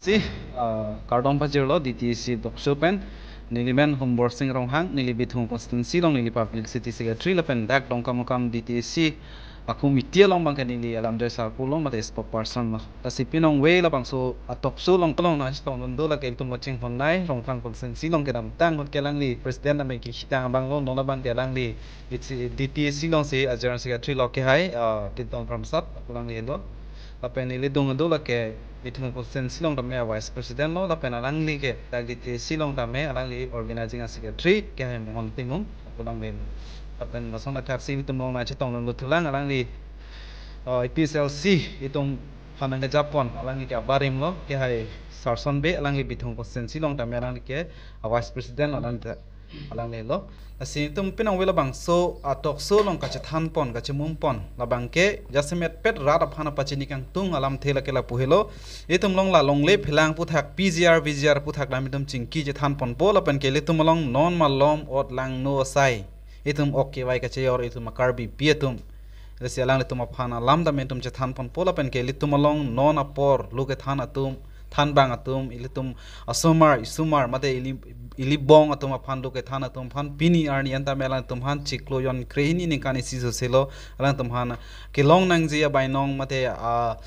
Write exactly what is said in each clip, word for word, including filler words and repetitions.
Si, ah, kardom pajirlo D T A C talk show pen. Neli men Humbor Sing Ronghang, neli Bithung constituency along neli publicity secretary lapen dak Dongkamukam D T A C a-committee along abangke neli alamthe sarpo lo mate spokesperson lo. Lasi pinong ave labangso a-talk show along tolong nangchetongdun do lake itum kachinghon nai Rongphang constituency along kedamtang ahut ke alangli president tame kechitang abang lo, non abangke alangli D T A C alongsi a-general secretary lo kehai, ah, Tintong Kramsap, alangli lo. Lapen neli dung do lake Bithung constituency along tame vice president lo, lapen alangli ke dak D T A C along tame alangli organizing secretary kehai Mohon Timung, alangli. Lapen lason athaksi itum along nangchetongdun thulang alangli, uh, A P H L C itum aphan nangkejapon alangli ke abarim lo kehai Sarson Bey, alangli Bithung constituency along tame alangli ke, uh, vice president lo, alangli ta, alangli lo. Lasi itum pinong ave labangso a-talk show along kachethanpon, kachemumpon labangke jasemet pet rat aphan apachini kangtung alamthe lake lapu helo. Itum along la longle phelang aputhak P G R, V G R aputhak dam itum chingki chethanponpo lapen ke ilitum along non malom ot langno asai itum ok kevai kachejor itum a-Karbipi atum. Lasi alanglitum aphan alam tame itum chethanponpo lapen ke ilitum along non apor lo kethan atum, thanbang atum, ilitum asomar, isomar, mate ili, ili bong atum aphan lo kethan atum aphan pini arni an tame alangtum aphan chiklo jon krehini ningkan isi sose lo, alangtum aphan kelong nangji abainong mate a,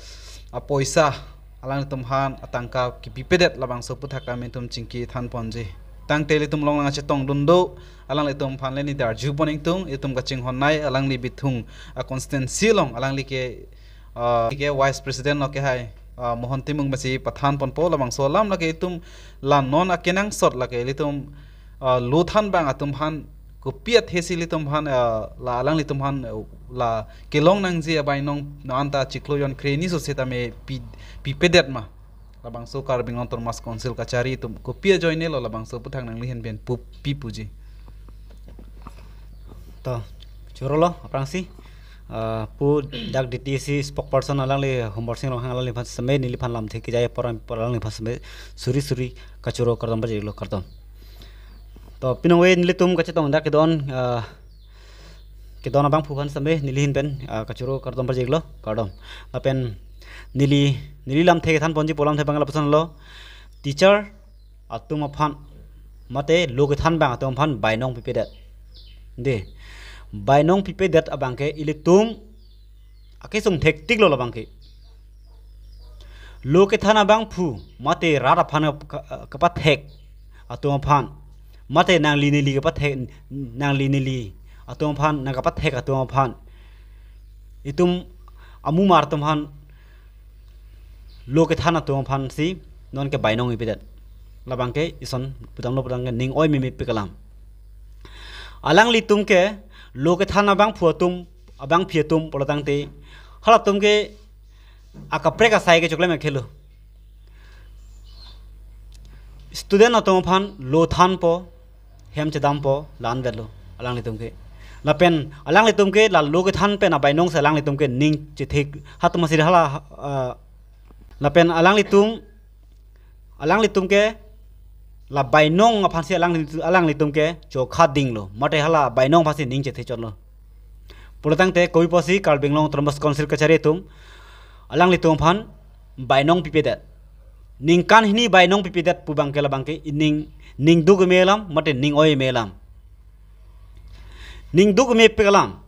apoisa, alangtum aphan atangka kipipedet labangso aputhak tame itum chingki thanponji. Tangte ilitum along nangchetongdun do, alanglitum aphan le neli arjupon ingtung, itum kachinghon nai alangli Bithung a-constituency along alangli ke, ah, ke vice president lo kehai, ah, Mohon Timung masi pathanponpo labangso alam lake itum la non akenangsot lake ilitum, ah, lo thanbang atum aphan kopi athesi ilitum aphan, ah, la alanglitum aphan, ah, la kelong nangji abainong non anta chiklo jon krehini sose tame pi, pipedet ma. Labangso Karbi Anglong Autonomous Council kachari atum kopi ajoine lo labangso aputhak nangli ahin pen pu, pi puji. To, chorolo aphrangsi, ah, pu dak D T A C spokesperson alangli Humbor Sing Ronghang alangliphan seme neliphan lamthe kejai apor, apor alangliphan seme suri suri kachoro kardom pajirlo, kardom. To pinong ave nelitum kachetong dak kedon, ah, kedon abangphu aphan seme neli ahin pen, ah, kachoro kardom pajirlo, kardom. Lapen neli, neli lamthe kethanponji pu alamthe abang lapuson lo. Teacher atum aphan mate lo kethanbang atum aphan bainong pipedet. De. Bainong pipedet abangke ilitum akesung thektik lo labangke. Lo kethan abangphu mate rat aphan ka, ka, kapathek atum aphan mate nangli neli kapathek, nangli neli atum aphan nangkapathek atum aphan itum amumar atum aphan lo kethan atum aphan si non ke bainong pipedet. Labangke ison pudamlo pudamke ning oi meme pik alam. Alanglitum ke lo kethan abangphu atum, abangpi atum pulotangte halatum ke akaprek asai ke choklem akhelo. Student atum aphan lo thanpo, hem chedampo, la-an vetlo alanglitum ke. Lapen alanglitum ke la lo kethan pen abainong si alanglitum ke ning chethek hatum asiri hala, ah, lapen alanglitum, alanglitum ke la bainong aphan si alang, alanglitum ke chokha dinglo. Mate hala bainong aphan si ning chethek chotlo. Pulotangte kopi pusi Karbi Anglong Autonomous Council kachari atum alanglitum aphan bainong pipedet. Ningkan hini bainong pipedet pu abangke labangke ining, ning duk me alam mate ning oi me alam. Ning duk me pik alam.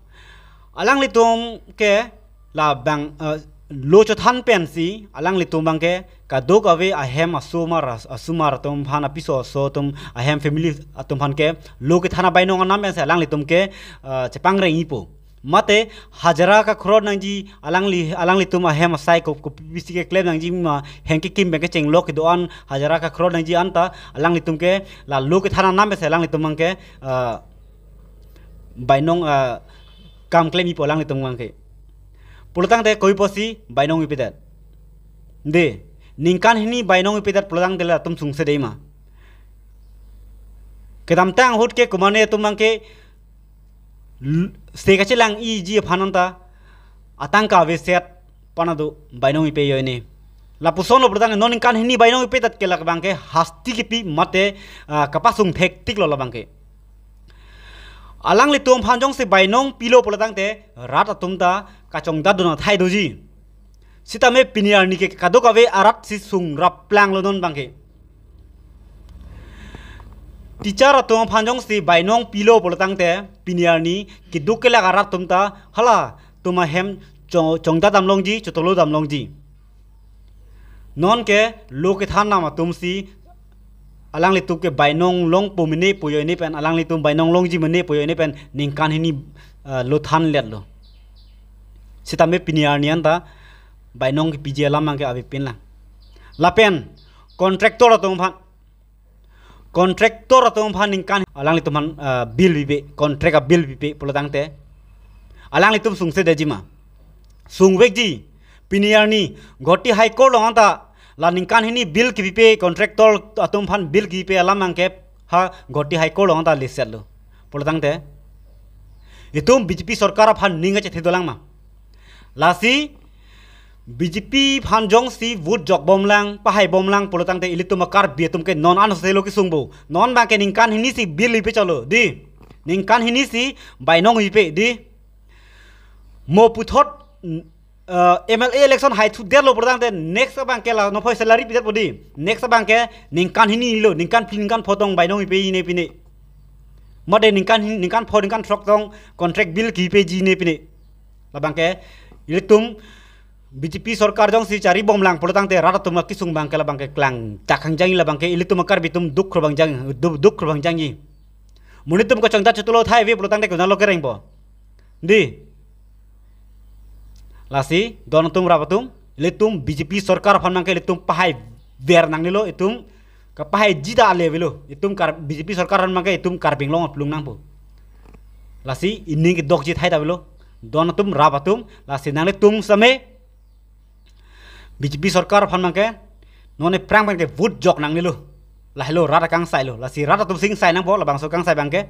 Alanglitum ke labang, eh, lo chothan pensi alanglitum abangke kadokave ahem asomar, asomar atum aphan, apiso aso atum, ahem family atum aphan ke lo kethan abainong anam pensi alanglitum ke, eh, chepangreng-ipo. Mate hajira kakroi nangji alangli, alanglitum ahem asai ko, kopisi keklem nangji ma heng kekim pen kechenglok kedo-an hajira kakroi nangji anta alanglitum ke la lo kethan anam pensi alanglitum abangke, ah, bainong, ah, kam klem-ipo alanglitum abangke. Pulotangte kopi pusi bainong pipedet. De, ningkan hini bainong pipedet pulotangte latum sungse dei ma. Kedamtang ahut ke komatne atum abangke l-, se kachelang-iji aphan anta atangka aveset aphan ado bainong pipe ajoine. Lapuson lo pulotangte non ningkan hini bainong pipedet ke la abangke hasti kipi mate, ah, kapasung thektik lo labangke. Alanglitum aphan jongsi bainong pilo pulotangte rat atum ta kachongdat dun athai doji. Sitame pini arni ke kadokave arat si sung rap planglo non abangke. Teacher atum aphan jongsi bainong pilo pulo tangte pini arni keduk kelak arat atum ta halatum ahem chong, chongda damlongji, chotolo damlongji. Non ke lo kethan nam atum si alanglitum ke bainong longpo mene pu ajoine pen, alanglitum bainong longji mene pu ajoine pen ningkan hini, ah, lo thanletlo. Sitame pini arni anta bainong kepiji alam abangke avepinlang. Lapen contractor atum aphan, contractor atum aphan ningkan alanglitum aphan, ah, bill pipe, contract a-bill pipe pulo tangte alanglitum sungsedetji ma? Sungvekji. Pini arni Guwahati High Court along anta la ningkan hini bill kepipe, contractor atum aphan bill kepipe alam abangke ha Guwahati High Court along anta lesetlo. Pulo tangte itum B J P sorkar aphan ning kachethe dolang ma? Lasi B J P aphan jongsi vote jokbomlang, pahaibomlang pulo tangte ilitum a-Karbi atum ke non an selo kesungpo. Non abangke ningkan hini si bill pipe chalo, dei. Ningkan hini si bainong pipe, dei. Mo puthot, uh, M L A election haithudetlo pulo tangte next abangke la nophoi salary pidetpo, dei. Next abangke ningkan hini lo, ningkan phli, ningkan pho tong bainong pipe ine pine. Mate ningkan hin, ningkan pho, ningkan throk tong contract bill kepiji ine pine. Labangke ilitum B J P sorkar jongsi charibomlang pulo tangte rat atum akesung abangke labangke klangdak hangjang, labangke ilitum a-Karbi atum dukhrobang jang, du-, dukhrobang jangji. Monit atum kachongda chotolo thai ave pulo tangte konatlo kerengpo, dei. Lasi don atum rap atum, ilitum B J P sorkar aphan abangke ilitum pahaiver nangnelo, itum kapahaiji ta ale avelo. Itum Kar-, B J P sorkar aphan abangke itum Karbi Anglong aplung nangpo. Lasi ining kedokji thai ta avelo don atum rap atum. Lasi nanglitum sitame B J P sorkar aphan abangke non aphrang pen ke vote jok nangnelo. Lahelo rat akangsailo. Lasi rat atum si ingsai nangpo, labangso kangsai abangke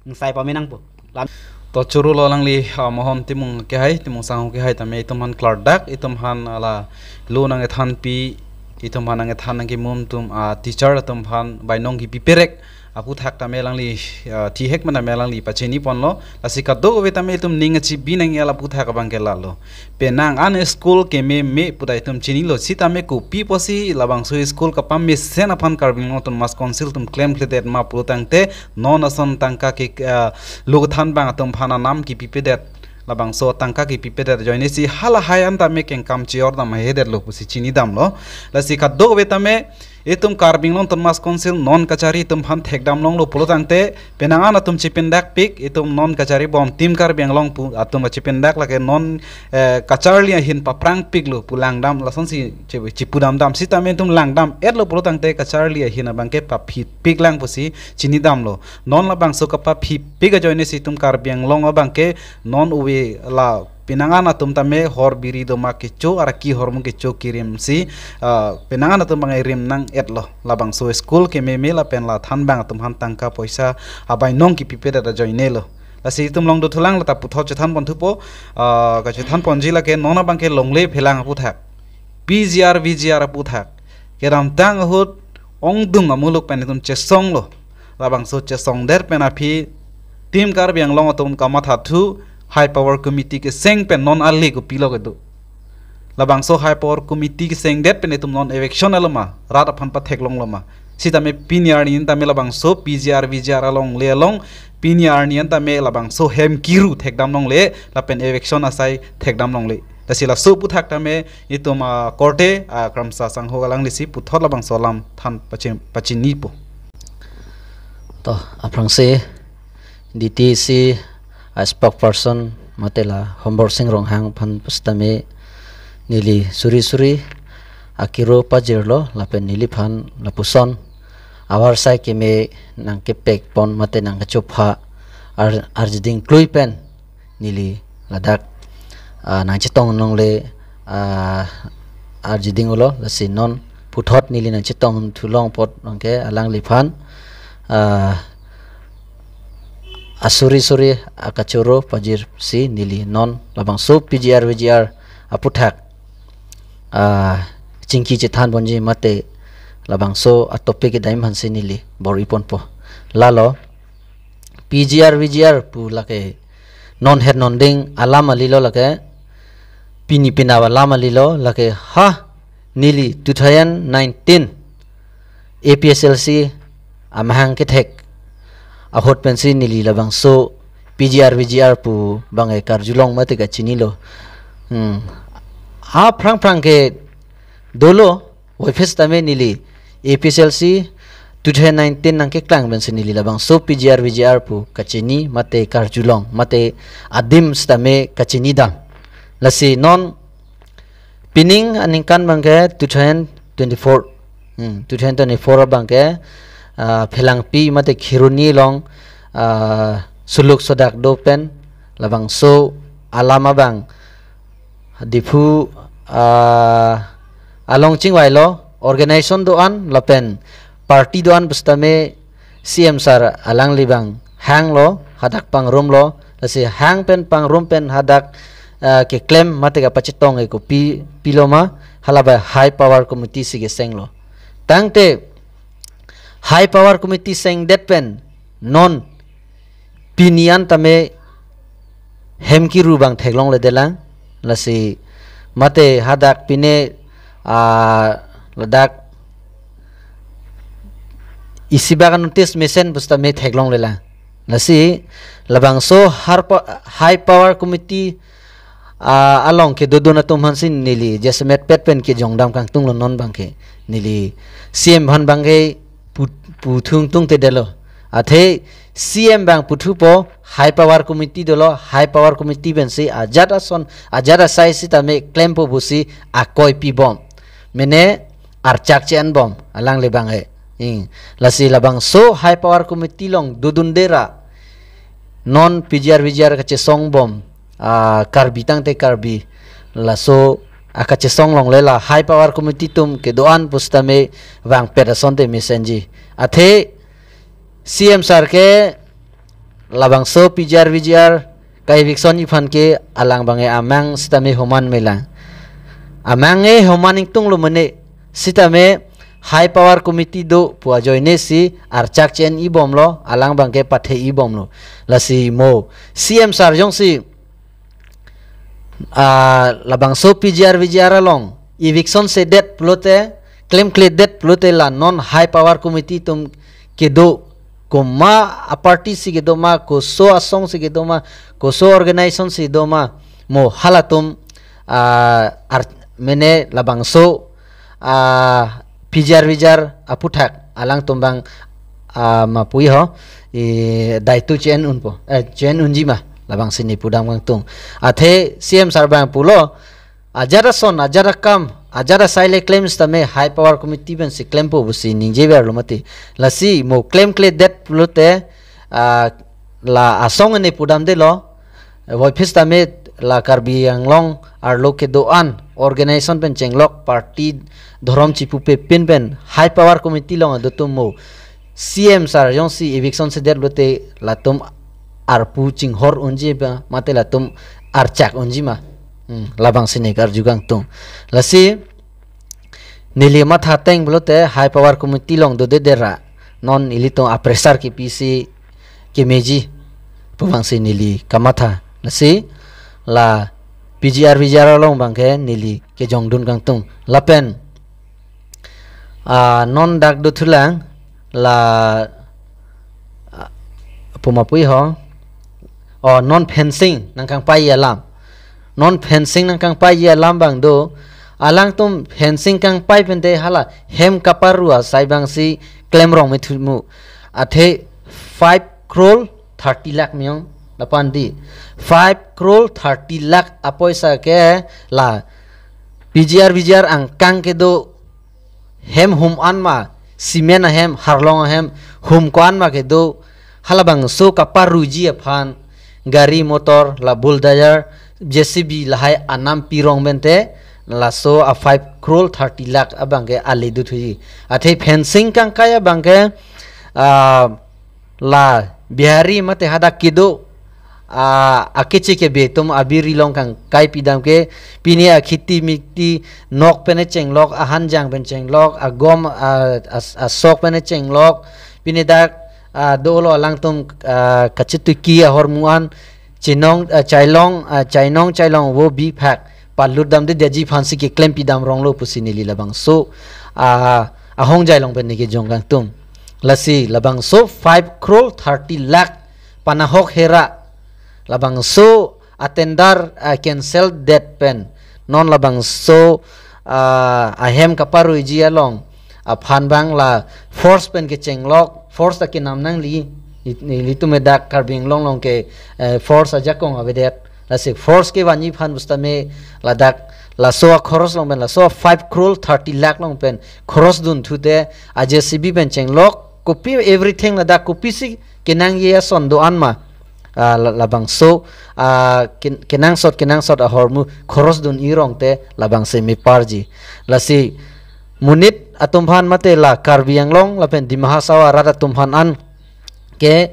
ingsai pame nangpo. Lam- To choro lo alangli, ah, Mohon Timung kehai, Timung Sangho kehai tame itum aphan klardak, itum aphan ala lo nangkethanpi, itum aphan nangkethan nangkemum atum, ah, teacher atum aphan bainong kepiperek aputhak tame alangli, ah, thihek mena me alangli pachiniponlo. Lasi kadokave tame itum ning kachibi nangji aputhak abangke lalo. Penang an school kememe pu ta itum chinilo, sitame kopi pusi labangso school kapamesen aphan Karbi Anglong Autonomous Council atum klemkledet ma pulo tangte non ason tangka ke, ah, lo kethan abang atum aphan anam kepipedet, labangso tangka kepipedet ajoine si halahai an tame kengkam chior dam ahedetlo pusi chinidamlo. Lasi kadokave tame itum Karbi Anglong Autonomous Council non kachari atum aphan thekdam longlo pulo tangte penang an atum chipindakpik, itum non kacharibom Team Karbi Anglong pu atum chipindak lake non, eh, kacharli ahin paprangpiklo pu langdam, lasonsi chi-, chipudamdam, sitame itum langdam-etlo pulo tangte kacharli ahin abangke paphipiklang pusi chinidamlo. Non labangso kapaphipik ajoine si itum Karbi Anglong abangke non ove la penang an atum tame hor biri doma kecho, araki hormu kecho kerim si, ah, penang an atum abangke rim nang-etlo. Labangso school kememe lapen la thanbang atum aphan tangka poisa abainong kepipedet ajoinelo. Lasi itum longdothulang, lata puthot chethanponthupo, ah, kachethanponji lake non abangke longle phelang aputhak, P G R, V G R aputhak kedamtang ahut ongdung amuluk pen itum chesonglo. Labangso chesongdet pen aphi Team Karbi Anglong atum kamathathu High Power Committee keseng pen non ale kopilo kedo. Labangso High Power Committee kesengdet pen itum non eviction aloma, rat aphan patheklonglo ma? Sitame pini arni tame labangso P G R V G R alongle along pini arni tame labangso hem kiru thekdam longle, lapen eviction asai thekdam longle. Lasi laso aputhak tame itum, ah, korte, ah, Kramsa Sangho alanglisi puthot labangso alam than pachin, pachinipo. To, aphrangsi D T C a spokesperson mate la Hombor Sing Ronghang aphan pusitame neli suri suri akiro pajirlo, lapen neliphan lapuson avarsai keme nangkepekpon mate nangkachopha ar-, arjiding klui pen neli ladak, ah, nangchetong longle, ah, arjiding-olo, lasi non puthot neli nangchetongthu long apot abangke alangliphan, ah, asuri suri akachoro pajirsi neli non labangso P G R V G R aputhak, ah, chingki chethanponji mate labangso atopic kedam aphansi neli bor-iponpo. Lalo, P G R V G R pu lake non het non ding alam kalilo lake. Pini pinava lam alilo, lake ha, neli two thousand nineteen A P H L C amahang kethek ahut pensi neli labangso P G R V G R pu bang e karjulong mate kachinilo. Hmm. Aphrang phrang ke dolo, voiphit tame neli A P H L C two thousand nineteen nangkeklang pensi neli labangso P G R V G R pu kachini mate karjulong mate adim sitame kachinidam. Lasi non pining aningkan bangke two thousand twenty-four, hmm, two thousand twenty-four bangke, ah, Phelangpi mate Kheroni along, ah, suluk sodak do pen labangso alam abang Diphu, ah, along chingvailo, organization do-an lapen party do-an pusitame C M sir alangli bang hanglo, hadak pangrumlo, lasi hang pen pangrum pen hadak, ah, keklem mate kapachetong e kopi piloma, hala ba high power committee si kesenglo. Tangte high power committee sengdet pen non pini an tame hem kiru bang theklongledelang, lasi mate hadak pine, ah, ladak isi bak notice mesen pusitame theklonglelang. Lasi labangso harpa-, high power committee, ah, along kedodun atum aphansi neli jasemet pet pen kejongdam kangtunglo non bangke. Neli C M aphan bangke pu-, puthung tungtedetlo. Athe C M bang puthupo high power committee dolo, high power committee pensi ajat ason, ajat asai sitame klempo pusi akoi pibom. Mene archak che-enbom alangli bang e. Hmm. Lasi labangso high power committee along dodunde ra non P G R V G R kachesongbom, ah, Karbi tangte Karbi, laso akachesong along le la high power committee atum kedo-an pusitame vangpet asonte mesenji. Athe C M sir ke labangso P G R V G R ka-eviction iphan ke alang bang e amang sitame homan melang. Amang e homan ingtunglo mene sitame high power committee do pu ajoine si archak che-en ibomlo, alang bangke pathe ibomlo. Lasi mo C M sir jongsi, ah, labangso P G R V G R along eviction sedet pulote, klemkledet pulote la non high power committee atum kedo, komat aparty si kedo ma, koso asong si kedo ma, koso organization si do ma, mo halatum, ah, ar-, mene labangso, ah, P G R V G R aphuthak alangtum bang, ah, mapui ho, i daitu che-en unpo, eh, che-en unji ma, labangsi neli pudam kangtung. Athe C M sir bang pulo, ajat ason, ajat akam, ajat asai le klem sitame high power committee pensi klempo pusi ningjeverlo mati. Lasi mo klemkledet pulote, ah, la asong ne pudamdelo, voiphit tame la Karbi Anglong arlo kedo-an organization pen chenglok, party dhorom chipupe pin pen high power committee along do atum mo C M sir jongsi eviction sedet pulote latum arpu chinghor unji ba mate latum archak unji ma. Hmm, labangsi neli karju kangtung. Lasi neli matha ateng pulote high power committee along dodede ra non ilitum a-pressure kepisi kemeji pu bangsi neli kamatha. Lasi la P G R V G R along bangke neli kejongdun kangtung. Lapen, ah, non dak dothulang la, ah, pu mapui ho. Oh, non fencing nangkangpai alam. Non fencing nangkangpai alam bang do. Alangtum fencing kangpai pente hala hem kaparu asai bangsi klemrong methumu. Athe five crore thirty lakh miyong lapan di. Five crore thirty lakh apoisa ke la P G R V G R angkang kedo hem hum an ma, cement ahem, harlong ahem, hum ko-an ma kedo, halabangso kaparuji aphan, gari motor, la bulldozer, J C B lahai anam pirong pente, laso a five crore thirty lakh abangke ale dothuji. Athe fencing kangkai abangke, ah, la Bihari mate hadak kedo, ah, akeche kebe atum abiri along kangkai pidam ke, pine akhiti miti nok pen chenglok, ahanjang pen chenglok, agom, ah, as-, asok pen chenglok, pine dak, ah, dolo alangtum, ah, kachetuki ahormu an, chenong, ah, chailong, ah, chainong, chailong vo biphak, palut damde, diaji aphansi keklem pidam ronglo pusi neli labangso, ah, ahongjai along pen neke jong kangtung. Lasi labangso five crore thirty lakh panahok hera, labangso atender, ah, cancel det pen non labangso, ah, ahem kaparuiji along aphan bang la force pen kechenglok, force ta kenam nangli, ni-, nelitum edak Karbi Anglong along ke, eh, force ajakong avedet. Lasi force kevanji aphan pusitame ladak laso akhoros along pen, laso five crore thirty lakh along pen khoros dun thute, a J C B pen chenglok, kopi everything ladak kopisi kenangji ason do-an ma, ah, la-, labangso, ah, ken-, kenangsot, kenangsot ahormu khoros dun irong te labangsi meparji. Lasi monit atum aphan mate la Karbi Anglong lapen Dima Hasao arat atum aphan an ke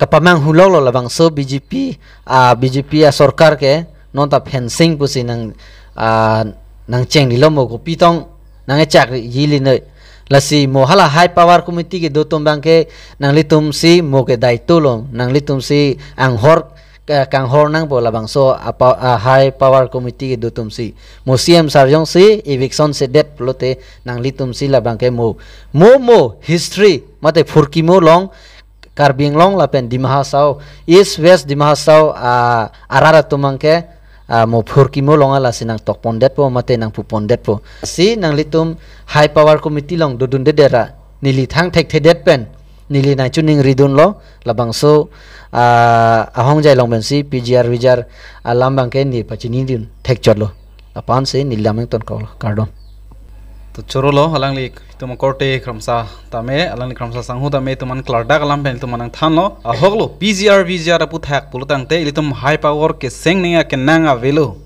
kapamanghu lok lo labangso B J P, ah, B J P asorkar ke non ta fencing pusi nang, ah, nangchenglilo mo, kopi tong nangkechakji linoi. Lasi mo hala High Power Committee kedo atum bang ke nanglitumsi mo ke daito lo, nanglitumsi anghor, eh, kanghor nangpo labangso apa, ah, High Power Committee kedo atumsi. Mo C M sir jongsi eviction sedet pulote nanglitumsi labang ke mo, mo, mo history mate phurkimo along Karbi Anglong lapen Dima Hasao, East West Dima Hasao, ah, arat atum bang ke, ah, mo phurkimo along alasi nangtokpondetpo mate nangpupondetpo. Si nanglitum High Power Committee along dodundedet ra neli thang thekthedet pen neli nangchiningridunlo, labangso, ah, ahongjai along pensi P G R V G R alam bang ke ne pachinidun thekchotlo. Lapu-ansi neli lam ingtonkoklo, kardom. To chorolo, alangli itum akorte Kramsa tame, alangli Kramsa Sangho tame itum an klardak alam pen itum an nangthanlo. Ahoklo, P G R V G R aputhak pulotangte ilitum High Power keseng ning akenang avelo.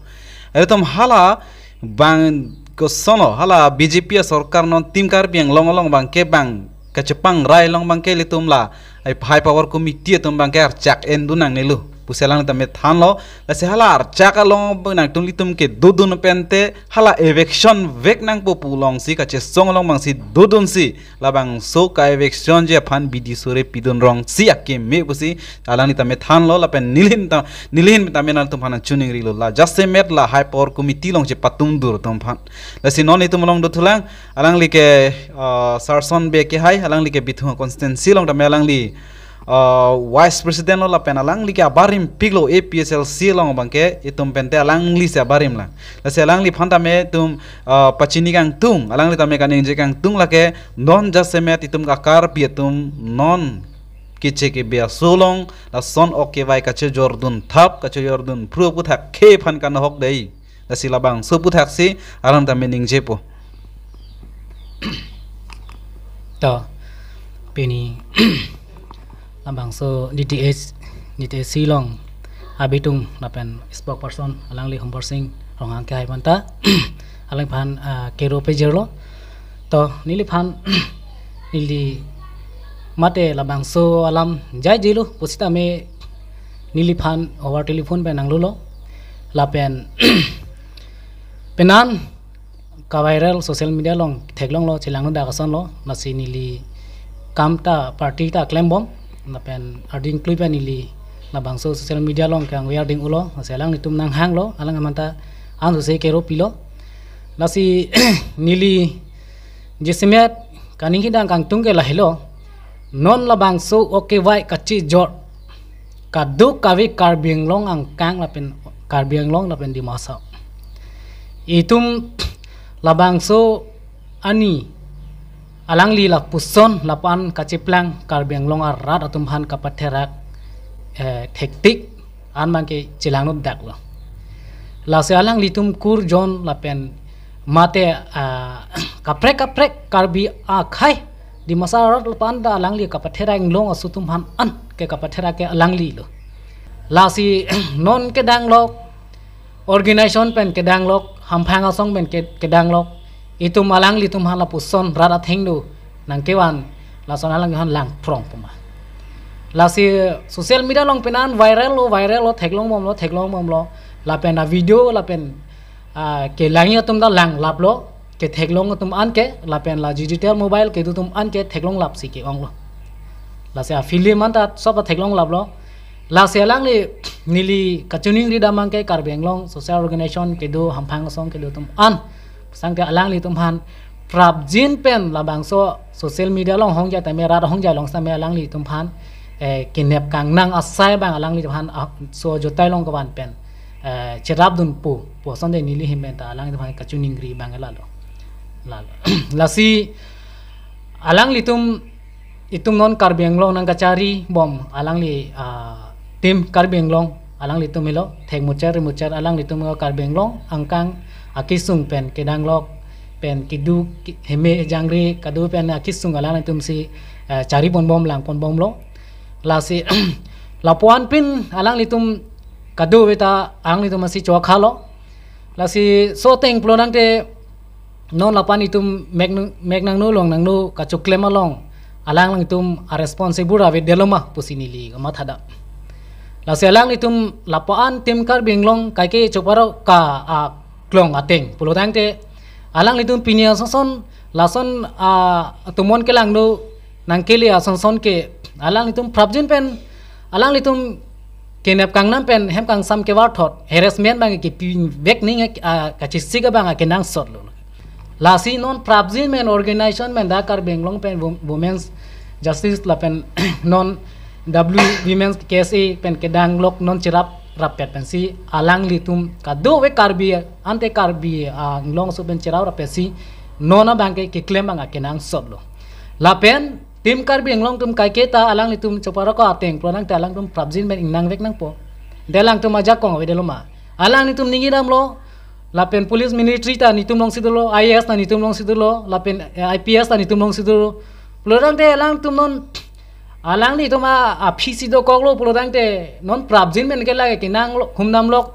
Ilitum hala bang kosonlo, hala B J P asorkar non tim Karbi Anglong along bang ke bang kachepangrai along bang ke ilitum la High Power Committee atum bang ke archak endun nangnelo pusi alang tame thanlo. Lasi hala archak along bang nangtum ilitum kedodun pente hala eviction vek nangpo pu alongsi kachesong along bangsi dodunsi labangso ka-evictionji aphan bidi sore pidun rongsi akeme pusi alang tame thanlo lapen nelihin ta, nelihin tame nangtum aphan chiningrilo. La jasemet la High Power Committee along chepatum dur atum aphan. Lasi non itum along dothulang, alangli ke, ah, Sarson Bey Kehai, alangli ke Bithung constituency along tame alangli, ah, Vice President lo lapen alangli ke abarimpiklo A P H L C along bang ke itum pente alanglisi abarim lang. Lasi alangliphan tame itum, ah, pachini kangtung, alangli tame kaningje kangtung lake non jasemet itum ka Karbi atum non keche kebe aso along lason ok kevai kachejordun thap, kachejordun phru aputhak khei aphan kanahok dei. Lasi labangso aputhaksi alang tame ningjepo. To, pini labangso D T H, D T H C along abitung lapen spokesperson alangli Hombor Sing Ronghang Kehai aphan ta alangphan, ah, kero pejirlo. To, neliphan neli mate labangso alam jaijelo pusitame neliphan over telephone pen nanglulo. Lapen penan ka-viral social media along theklonglo, chelang-un-dak asonlo, lasi neli kam ta party ta klembom, lapen arding klui pen neli labangso social media along kangver ding ulo, lasi alanglitum nanghanglo, alang amanta ansose kero pilo. Lasi neli jasemet kaningje dang kangtung ke lahelo, non labangso ok kevai kachejor kadokave Karbi Anglong angkang lapen Karbi Anglong lapen Dima Hasao. Itum labangso ani alangli lapuson lapu-an kacheplang Karbi Anglong arat atum aphan kapatherak, eh, thektik an bang ke chelang-un-daklo. Lasi alanglitum kurjon lapen mate, ah, kaprek kaprek Karbi akhei Dimasa arat lapu-an ta alangli kapatherak inglong aso atum aphan an ke kapatherak ke alanglilo. Lasi non kedanglok, organization pen kedanglok, hamphang asong pen ke-, kedanglok, itum alanglitum aphan lapuson rat athengno nangkevan, lason alangliphan langphrong puma. Lasi social media along penan viral lo, viral lo, theklongbomlo, theklongbomlo, lapen a-video lapen, ah, kelang atum ta langlaplo, ketheklong atum anke, lapen la digital mobile kedo atum anke theklonglapsi ke-onglo. Lasi a-film anta sob ta theklonglaplo. Lasi alangli neli kachiningri damang ke Karbi Anglong social organization kedo hamphang asong kedo atum an. Sangke alanglitum aphan prapjin pen labangso social media along hongjai tame rat hongjai along tame alanglitum aphan eh, kenep kangnang asai abang alanglitum aphan ah, so jotai long kevan pen eh, cherapdun pu pu asonte neli ahin pen ta alanglitum aphan kachiningri abang lalo. Lalo. Lasi alanglitum itum non Karbi Anglong nangkachari bom alangli ah, tim Karbi Anglong alanglitum helo thek muchar muchar alanglitum Karbi Anglong angkang akisung pen kedanglok pen kedo ki- heme jangre kado pen akisung alanglitum si eh, chari ponbom lang ponbomlo. Lasi lapuan pen alanglitum kado veta alanglitum si chokhalo. Lasi so teng pulo nangte non lapan itum mek nang- mek nangno long nangno kachoklem along alanglitum a responsible ave deloma pusi neli kamatha dam. Lasi alanglitum lapuan tim Karbi Anglong kaike choparo ka a klong ateng pulo tangte alanglitum pini ason son lason a tumon kelangno nangkele ason son ke alanglitum prapjin pen alanglitum kenep kangnam pen hem kangsam kevarthot harassment abang kepivek ning ah, kachisik abang kenangsotlo. Lasi non prapjin pen organization pen da Karbi Anglong pen Wo- Women's Justice lapen non W Women's K S A pen kedanglok non cherap rappet pensi alanglitum kado ave Karbi ante Karbi ah, Anglong aso pen cherap rappetsi non abang ke keklem abang kenangsotlo. Lapen tim Karbi Anglong atum kaiketa alanglitum choparo ka ateng pulo nangte alangtum prapjin pen ingnang vek nangpo. De alangtum ajakong ave deloma. Alanglitum ningje damlo lapen police military ta netum alongsi dolo, I A S ta netum alongsi dolo, lapen eh, I P S ta netum alongsi dolo. Pulo tangte alangtum non alanglitum a aphi si dokoklo pulo tangte non prapjin pen ke lake kenanglo humdamlok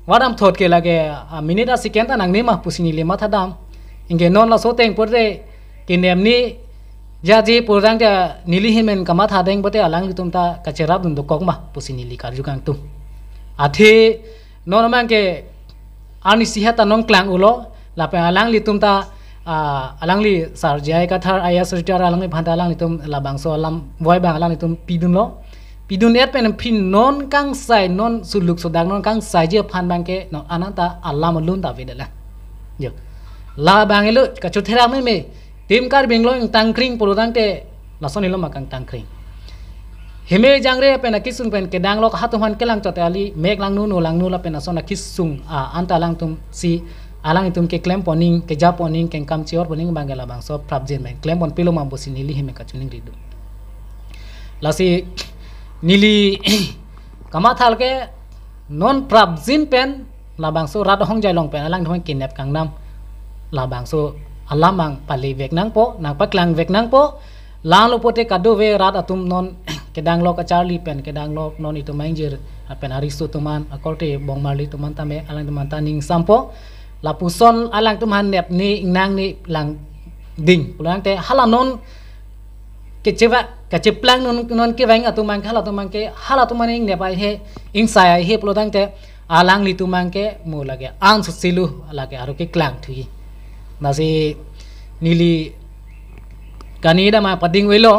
vadam thot ke lake a minute a second ta nangne ma pusi neli matha dam. Anke non laso teng pute kenep ni jaje pulo tangte neli ahin pen kamatha deng pute alanglitum ta kacherapdun dokok ma pusi neli karju kangtung. Athe non abang ke arnisi heta non klang ulo lapen alanglitum ta ah, alangli Sir J I Kathar I A S retire alangliphan ta alanglitum labangso alam voi abang alanglitum pidunlo. Pidun et pen phin non kangsai non suluk sodak non kangsai ji aphan abang ke non ananta alam alun ta ave dala. Jo. Labang elo kachotherak meme tim Karbi Anglong ingtangkring pulo tangte lason iloma kangtangkring. Heme jangre pen akisung pen kedanglok hatum aphan kelang chot ali mek langno no langno lapen ason akisung ah, anta alangtum si alangtum keklem poning keja poning kengkam chior poning abang ke labangso prapjin pen klem pon pilo ma pusi neli ahin pen kachiningri dam. Lasi neli kamatha ke non prapjin pen labangso rat hongjai along pen alangtum aphan kenep kangnam labangso alam abang pale vek nangpo nangpaklang vek nangpo. Langlo pute kado ave rat atum non kedanglok kacharli pen kedanglok non itum aingjir pen ariso atum an akorte bongmarli atum an tame alangtum an ta ningsampo. Lapuson alangtum aphan nep ni ingnang ni lang ding pulo tangte hala non kecheva kacheplang non non kevang atum abang ke hala atum abang ke hala atum an ingnep ai he ingsai ai he pulo tangte alanglitum abang ke mo lake an susilu lake aro keklang thuji. Lasi neli kani dam ma pading velo.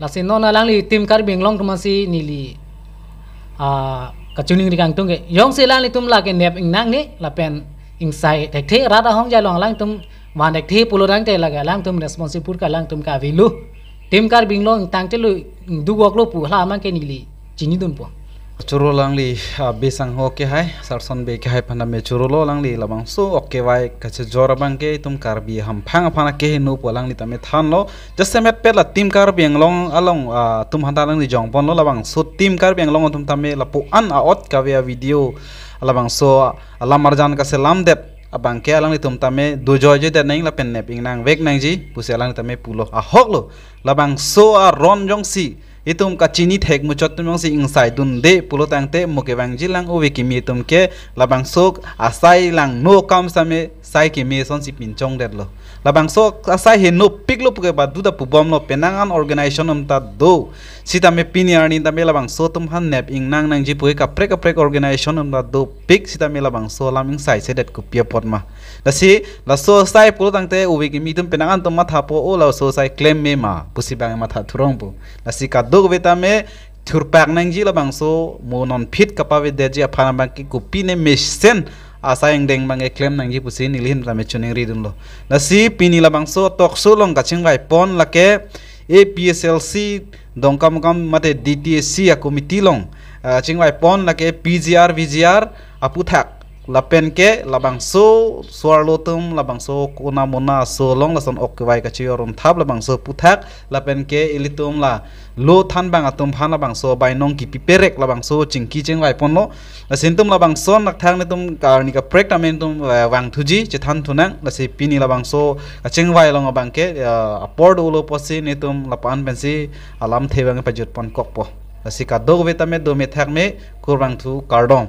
Lasi non alangli tim Karbi Anglong atum si neli ah, kachiningri kangtung ke jongsi alanglitum lake nep ingnang ni lapen ingsai thekthe rat ahongjai along alangtum van thekthe pulo tangte lake alangtum responsible ke alangtum ke avelo. Tim Karbi Anglong tangte lo duk wok lo pu hala abang ke neli chinidunpo. Choro alangli ah, Bey Sangho ke hai, Sarson Bey ke hai aphan tame chorolo alangli labangso ok kevai kachejor abang ke itum Karbi hamphang aphan akeheno pu alangli tame thanlo. Jasemet pet la tim Karbi Anglong along ah, atum aphan ta alangli jongponlo labangso tim Karbi Anglong atum tame lapu-an a-ot kave a-video labangso alam arjan kaselamdet abang ke alanglitum tame dojoijoidet nang lapen nep ingnang vek nangji pusi alangli tame pulo ahoklo. Labangso aron jongsi itum kachini thek muchot atum jongsi ingsaidunde pulo tangte mo kevangji lang ove kimi atum ke labangso asai langno akam same sai kimi asonsi pinchongdetlo. Labangso asai henopiklo puke badu ta pubomlo penang an organization atum ta do. Sitame pini arni tame labangso atum aphan nep ingnang nangji puke kaprek kaprek organization atum ta dopik sitame labangso alam ingsaisedet kopi apot ma. Lasi laso asai pulo tangte ove kimi atum penang an atum mathapo o laso asai klem me ma pusi abang matha thurongpo. Lasi kadokave tame thurpak nangji labangso mo non phit kapavedetji aphan abangke kopine mesen asai angdeng abangke klem nangji pusi nelihin tame choningri dunlo. Lasi pini labangso talk show along kachingvaipon lake A P S L C Dongkamukam mate D T S C a committee along, ah, chingvaipon lake P G R, V G R aputhak. Lapenke labangso so-arlo atum, labangso konamona aso along lason ok kevai kachiorun thap labangso aputhak, lapenke ilitum la lo thanbang atum aphan labangso bainong kipi perek labangso chingki chingvaiponlo. Lasi netum labangso nakthak netum karni kaprek tame netum, eh, vangthuji chethan thunang. Lasi pini labangso kachingvai along abangke, eh, apor dolo pusi netum lapu-an pensi alamthe abang pajutpon kokpo. Lasi kadokave tame dome thakme, kurvangthu, kardom.